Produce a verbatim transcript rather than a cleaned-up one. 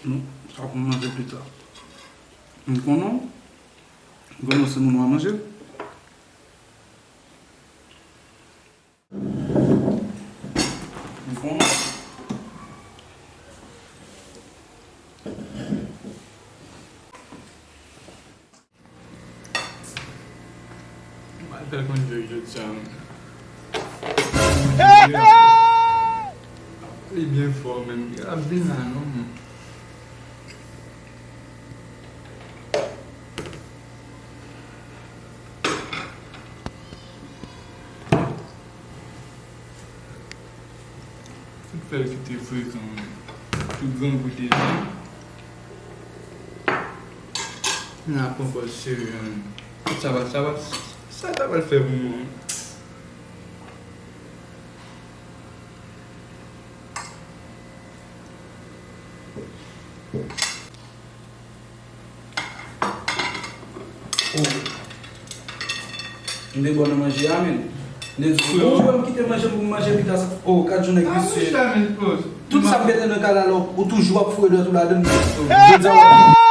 Non, sa pou manje pita. M konnen, m konnen se moun w a manje. M konnen. Mwen fè l konn jwe jodi a, men. Li byen fò, men. Li ap vin la, non, men. Tout fè l kite frekan, tout grangou deja. N a pran pòz serye, men. Tout sa va, sa va, sa ta pral fè pou mwen. Oh. M te bon nan manje a, men. M te di, oh, m kite manje pou m manje pita sa. Oh, kat jou nèg visye. Tout sa m mete nan kay la, ou toujou ap foure dwèt ou ladann. Jodi a, w ap